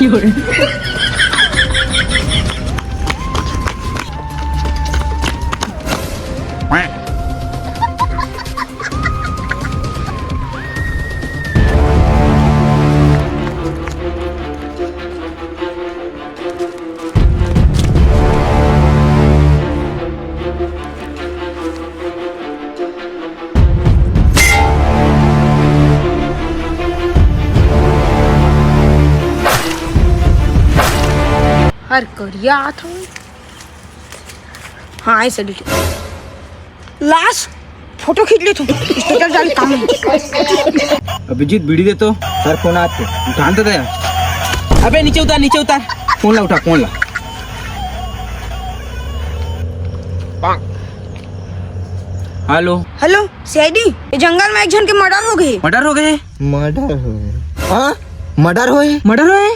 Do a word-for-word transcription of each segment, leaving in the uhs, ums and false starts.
हर करिया आत हवे। हाँ, ऐसे डिलीट। लाश फोटो खींच ले तू, status डाल काम है। अभिजीत, बीड़ी दे तो। सर, फोन आते। उठा तो दे। अबे नीचे उतार, नीचे उतार। फोन ला, उठा, फोन ला। हेलो। हेलो, सीआईडी, ये जंगल में एक झन के मर्डर हो गए। मर्डर हो गए? मर्डर हो गए? हाँ, मर्डर होए। मर्डर होए?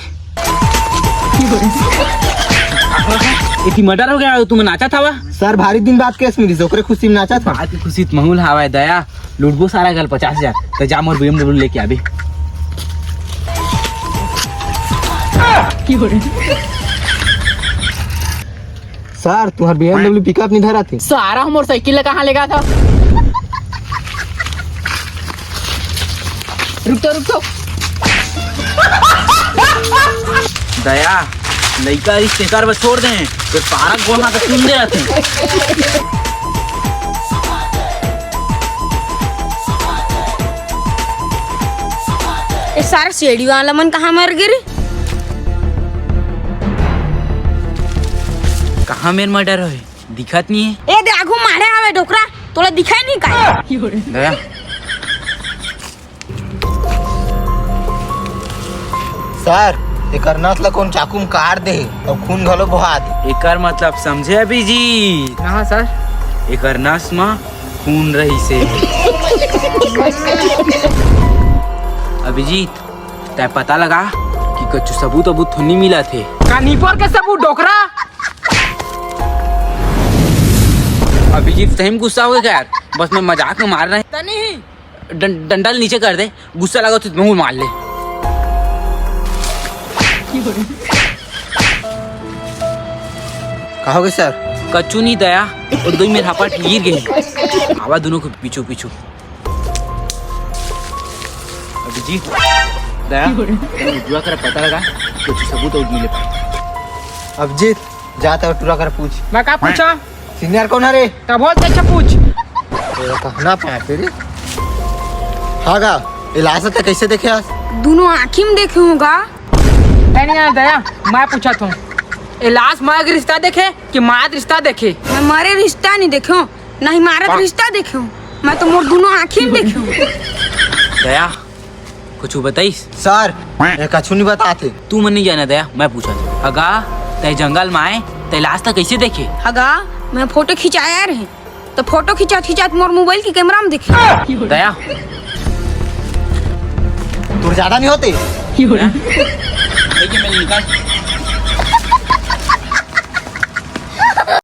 एती मर्डर हो गया, तुम नाचा था वा? सर, भारी दिन बाद केस मिलिस, ओकरे खुशी में नाचा था। आज की खुशी त महूल हवय दया, लुटबो सारा गल पचास हजार। त जा मोर बीएमडब्ल्यू लेके आबे। सर, तुम्हार बीएमडब्ल्यू पिकअप नहीं धरा थे। सारा मोर साइकिल ला कहाँ लेगा था? रुक तो, रुक तो। दया, लइका रिस तेकर बर छोड़ दे, तो सारा गोहा के सुन दे रहते। ये सारा सीआईडी वाला मन कहाँ मर गे रे? कहाँ मेर मर्डर होए? दिखत नहीं है। ए दे, आगू माढ़े हवे डोकरा, तोला दिखाई नहीं का? दया। सर, एकर नस ला कोन चाकू म काट दे हे अउ खून घलो बोहा दे। एकर मतलब समझे अभिजीत? हाँ सर। एकर नस म खून रहिसे। अभिजीत, तैं पता लगा कि कछु सबूत अबूत तो नहीं मिला थे। का निपोर के सबूत डोकरा? अभिजीत सही में गुस्सा हो गया यार, बस मैं मजाक में मार रहे। तनी ही। डं-, डंडा नीचे कर दे, गुस्सा लगा तो मुंह मार ले। का हो गए सर? कच्चू नहीं दया, वो दो ही मेरे हापा गिर गए। आवा दोनों को पीछू पीछू। अभिजीत, दया, तने टुरा करा पता लगा, कुछ सबूत और मिले पाए। अभिजीत, जा तो टुरा करा पूछ। मैं का पूछा? सीनियर कौन है रे? तब बहुत अच्छा पूछ। तेरा कहना पाए रे। हाँ गा, ये लाश ला कैसे देखे आज? दोनों आँखी में देखे हूँ गा। नहीं यार दया, मैं पूछा था। ये लाश माँ के रिश्ता देखे कि माँ के रिश्ता देखे? मैं मारे रिश्ता नहीं देखे हूँ, नहीं मारत रिश्ता देखे हूँ। मैं तो मोर दोनों आँखी में देखे हूँ। दया, कुछ बताइस? सर, ये कछु नहीं बताते। तू मन नहीं जाना दया, मैं पूछा था। हगा, तै जंगल में आए, तै लाश ला कैसे देखे? हगा, मैं फोटो खिंचाया रहे, तो फोटो खिंचात खिंचात मोर मोबाइल की कैमरा में देखे। दया। तोर ज्यादा नहीं होते। हैं? ठीक है, मैं निकाल।